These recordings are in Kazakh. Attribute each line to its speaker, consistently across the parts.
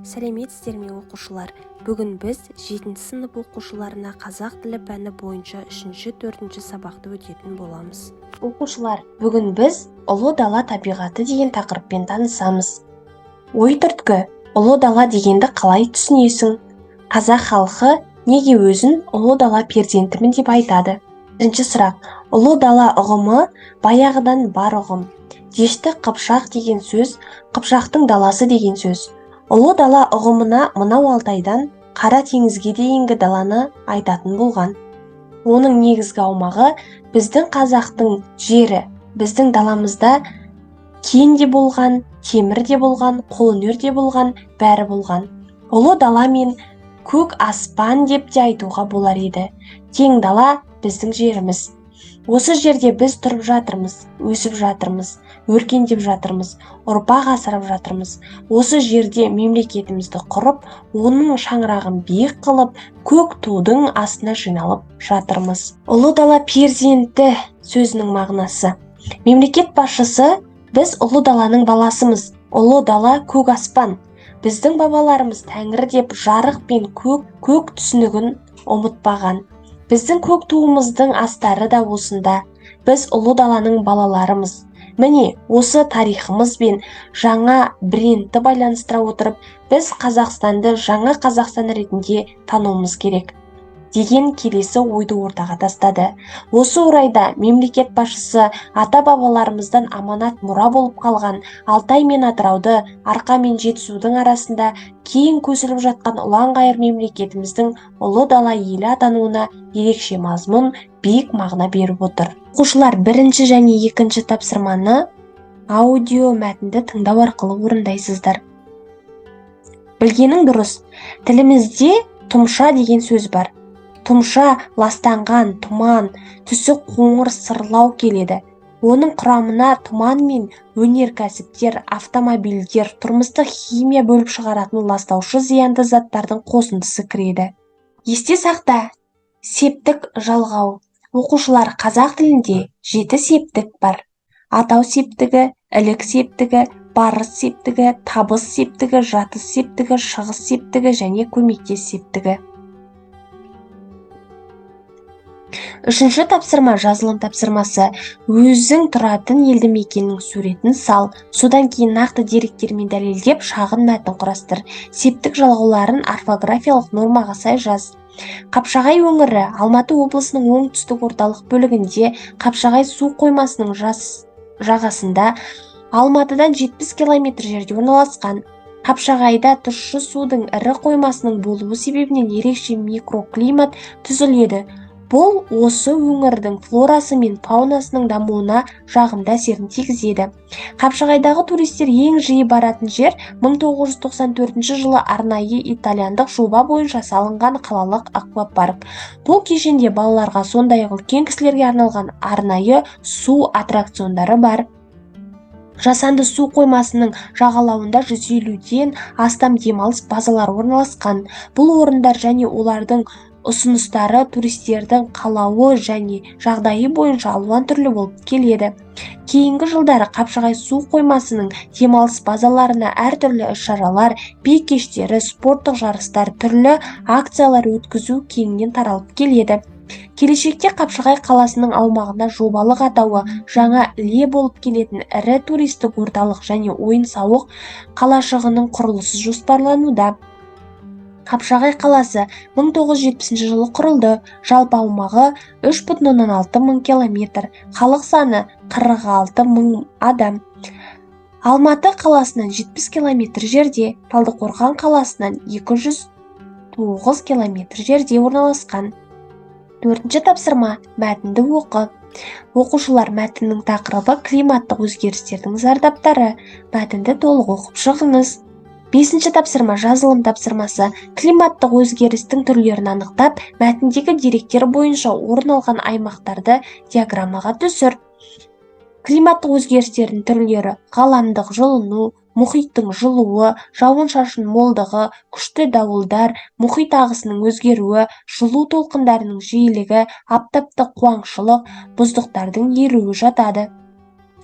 Speaker 1: Сәлеметсіздер ме, оқушылар! Бүгін біз жетінші сынып оқушыларына қазақ тілі пәні бойынша үшінші, төртінші сабақты өтетін боламыз. Оқушылар, бүгін біз «Ұлы дала табиғаты» деген тақырыппен танысамыз. Ой түрткі: ұлы дала дегенді қалай түсінесің? Қазақ халқы неге өзін ұлы дала перзентімін деп айтады? Бірінші сұрақ: ұлы дала ұғымы баяғыдан бар ұғым. Дешті Қыпшақ деген сөз Қыпшақтың даласы деген сөз. Ұлы дала ұғымына мынау Алтайдан Қара теңізге дейінгі даланы айтатын болған. Оның негізгі аумағы біздің қазақтың жері. Біздің даламызда кен де болған, темір де болған, қолөнер де болған, бәрі болған. Ұлы дала мен көк аспан деп те айтуға болар еді. Кең дала біздің жеріміз. Осы жерде біз тұрып жатырмыз, өсіп жатырмыз, өркендеп жатырмыз, ұрпақ асырап жатырмыз. Осы жерде мемлекетімізді құрып, оның шаңырағын биік қылып, көк тудың астына жиналып жатырмыз. Ұлы дала перзенті сөзінің мағынасы. Мемлекет басшысы: «Біз ұлы даланың баласымыз. Ұлы дала – көк аспан. Біздің бабаларымыз тәңірі деп жарық пен көк, көк түсінігін ұмытпаған. Біздің көк туымыздың астары да осында. Біз ұлы даланың балаларымыз». Міне, осы тарихымыз бен жаңа брендті байланыстыра отырып, біз Қазақстанды жаңа Қазақстан ретінде тануымыз керек деген келесі ойды ортаға тастады. Осы орайда мемлекет басшысы ата-бабаларымыздан аманат мұра болып қалған Алтай мен Атырауды, Арқа мен Жетісудың арасында кең көсіліп жатқан ұлан-ғайыр мемлекетіміздің ұлы дала елі атануына ерекше мазмұн, биік мағына беріп отыр. Оқушылар, бірінші және екінші тапсырманы аудио мәтінді тыңдау арқылы орындайсыздар. Білгенің дұрыс, тілімізде тұмша деген сөз бар. Тұмша – ластанған тұман, түсі қоңыр сырлау келеді. Оның құрамына тұман мен өнеркәсіптер, автомобильдер, тұрмыстық химия бөліп шығаратын ластаушы зиянды заттардың қосындысы кіреді. Есте сақта. Септік жалғау. Оқушылар, қазақ тілінде жеті септік бар: атау септігі, ілік септігі, барыс септігі, табыс септігі, жатыс септігі, шығыс септігі және көмектес септігі. Үшінші тапсырма – жазылым тапсырмасы. Өзің тұратын елді мекеннің суретін сал. Содан кейін нақты деректермен дәлелдеп, шағын мәтін құрастыр. Септік жалғауларын орфографиялық нормаға сай жаз. Қапшағай өңірі Алматы облысының оңтүстік орталық бөлігінде, Қапшағай су қоймасының жағасында, Алматыдан 70 километр жерде орналасқан. Қапшағайда тұщы судың ірі қоймасының болуы себебінен ерекше микроклимат түзіледі. Бұл осы өңірдің флорасы мен фаунасының дамуына жағымды әсерін тигізеді. Қапшағайдағы туристер ең жиі баратын жер – 1994 жылы арнайы итальяндық жоба бойынша салынған қалалық аквапарк. Бұл кешенде балаларға, сондай-ақ үлкен кісілерге арналған арнайы су аттракциондары бар. Жасанды су қоймасының жағалауында 150-ден астам демалыс базалары орналасқан. Бұл орындар және олардың ұсыныстары туристердің қалауы және жағдайы бойынша алуан түрлі болып келеді. Кейінгі жылдары Қапшағай су қоймасының демалыс базаларына әртүрлі іс-шаралар, би кештері, спорттық жарыстар, түрлі акциялар өткізу кеңінен таралып келеді. Келешекте Қапшағай қаласының аумағында жобалық атауы Жаңа Іле болып келетін ірі туристік орталық және ойын-сауық қалашығының құрылысы жоспарлануда. Қапшағай қаласы 1970 жылы құрылды. Жалпы аумағы 3,6 мың километр, халық саны 46 мың адам. Алматы қаласынан 70 километр жерде, Талдықорған қаласынан 209 километр жерде орналасқан. Төртінші тапсырма: мәтінді оқы. Оқушылар, мәтіннің тақырыбы – климаттық өзгерістердің зардаптары. Мәтінді толық оқып шығыңыз. Бесінші тапсырма – жазылым тапсырмасы. Климаттық өзгерістің түрлерін анықтап, мәтіндегі деректер бойынша орын алған аймақтарды диаграммаға түсір. Климаттық өзгерістердің түрлері: ғаламдық жылыну, мұхиттың жылуы, жауын-шашын молдығы, күшті дауылдар, мұхит ағысының өзгеруі, жылу толқындарының жиілігі, аптапты қуаңшылық, мұздықтардың еруі жатады.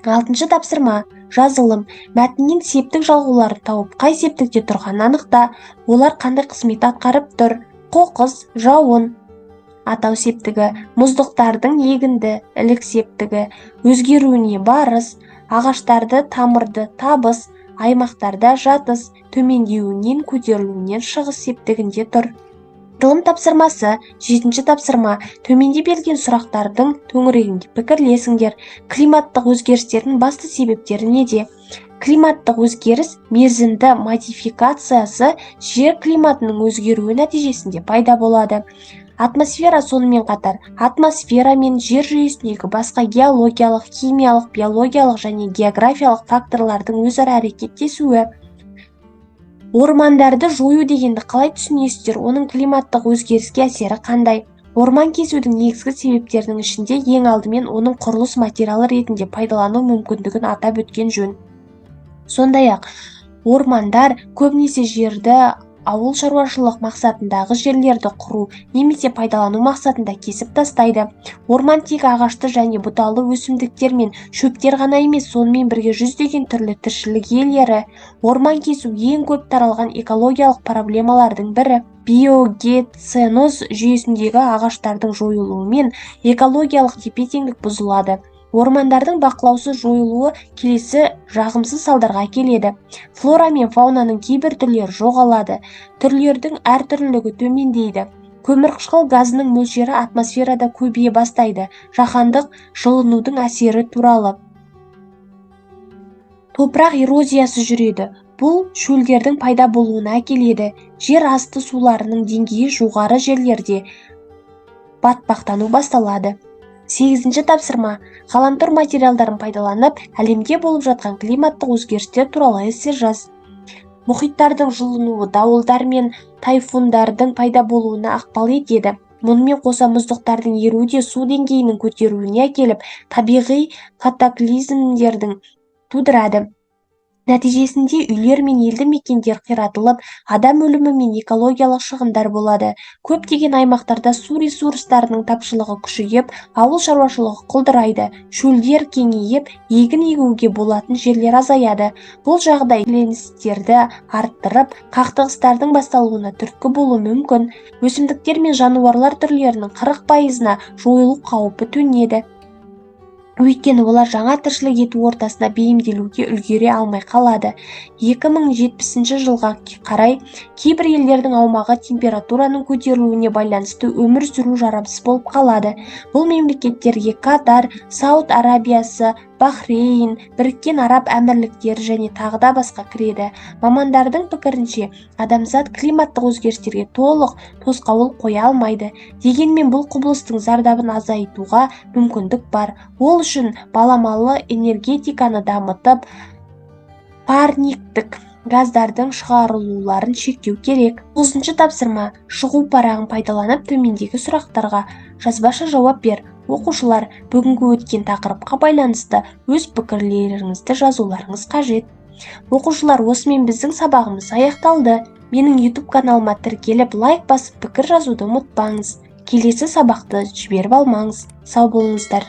Speaker 1: Алтыншы тапсырма. Жазылым. Мәтіннен септік жалғауларын тауып, қай септікте тұрғанын анықта. Олар қандай қызмет атқарып тұр? Қоқыс, жауын. Атау септігі, мұздықтардың егінді, ілік септігі, өзгеруіне барыс, ағаштарды, тамырды, табыс, аймақтарда жатыс, төмендеуінен, көтерілуінен шығыс септігінде тұр. Айтылым тапсырмасы. Жетінші тапсырма. Төменде берілген сұрақтардың төңірегінде пікірлесіңдер. Климаттық өзгерістердің басты себептері неде? Климаттық өзгеріс мерзімді модификациясы жер климатының өзгеруі нәтижесінде пайда болады. Атмосфера, сонымен қатар атмосфера мен жер жүйесіндегі басқа геологиялық, химиялық, биологиялық және географиялық факторлардың өзара әрекеттесуі. Ормандарды жою дегенді қалай түсінесіздер? Оның климаттық өзгеріске әсері қандай? Орман кесудің негізгі себептерінің ішінде ең алдымен оның құрылыс материалы ретінде пайдалану мүмкіндігін атап өткен жөн. Сондай-ақ, ормандар көбінесе жерді ауыл шаруашылық мақсатындағы жерлерді құру немесе пайдалану мақсатында кесіп тастайды. Орман тек ағашты және бұталы өсімдіктер мен шөптер ғана емес, сонымен бірге жүздеген түрлі тіршілік иелері. Орман кесу ең көп таралған экологиялық проблемалардың бірі. Биогеоценоз жүйесіндегі ағаштардың жойылуымен экологиялық тепе-теңдік бұзылады. Ормандардың бақылаусыз жойылуы келесі жағымсыз салдарға әкеледі. Флора мен фаунаның кейбір түрлері жоғалады, түрлердің әртүрлілігі төмендейді. Көмірқышқыл газының мөлшері атмосферада көбейе бастайды. Жаһандық жылынудың әсері туралы. Топырақ эрозиясы жүреді. Бұл шөлдердің пайда болуына әкеледі. Жер асты суларының деңгейі жоғары жерлерде батпақтану басталады. Сегізінші тапсырма. Ғаламтор материалдарын пайдаланып, әлемде болып жатқан климаттық өзгерістер туралы эссе жаз. Мұхиттардың жылынуы дауылдар мен тайфундардың пайда болуына ықпал етеді. Мұнымен қоса мұздықтардың еруі де су деңгейінің көтерілуіне әкеліп, табиғи катаклизмдердің тудырады. Нәтижесінде үйлер мен елді мекендер қиратылып, адам өлімі мен экологиялық шығындар болады. Көптеген аймақтарда су ресурстарының тапшылығы күшейіп, ауыл шаруашылығы құлдырайды, шөлдер кеңейіп, егін егуге болатын жерлер азаяды. Бұл жағдай шиеленістерді арттырып, қақтығыстардың басталуына түрткі болуы мүмкін. Өсімдіктер мен жануарлар түрлерінің 40%-на жойылу қаупі төнеді. Өйткені олар жаңа тіршілік ету ортасына бейімделуге үлгере алмай қалады. 2070 жылға қарай кейбір елдердің аумағы температураның көтерілуіне байланысты өмір сүру жарамсыз болып қалады. Бұл мемлекеттерге Катар, Сауд Арабиясы, Бахрейн, Біріккен Араб Әмірліктері және тағы да басқа кіреді. Мамандардың пікірінше, адамзат климаттық өзгерістерге толық тосқауыл қоя алмайды. Дегенмен бұл құбылыстың зардабын азайтуға мүмкіндік бар. Ол үшін баламалы энергетиканы дамытып, парниктік газдардың шығарылуларын шектеу керек. 9-шы тапсырма. Шығу парағын пайдаланып төмендегі сұрақтарға жазбаша жауап бер. Оқушылар, бүгінгі өткен тақырыпқа байланысты өз пікірлеріңізді жазуларыңыз қажет. Оқушылар, осымен біздің сабағымыз аяқталды. Менің YouTube каналыма тіркеліп, лайк басып, пікір жазуды ұмытпаңыз. Келесі сабақты жіберіп алмаңыз. Сау болыңыздар.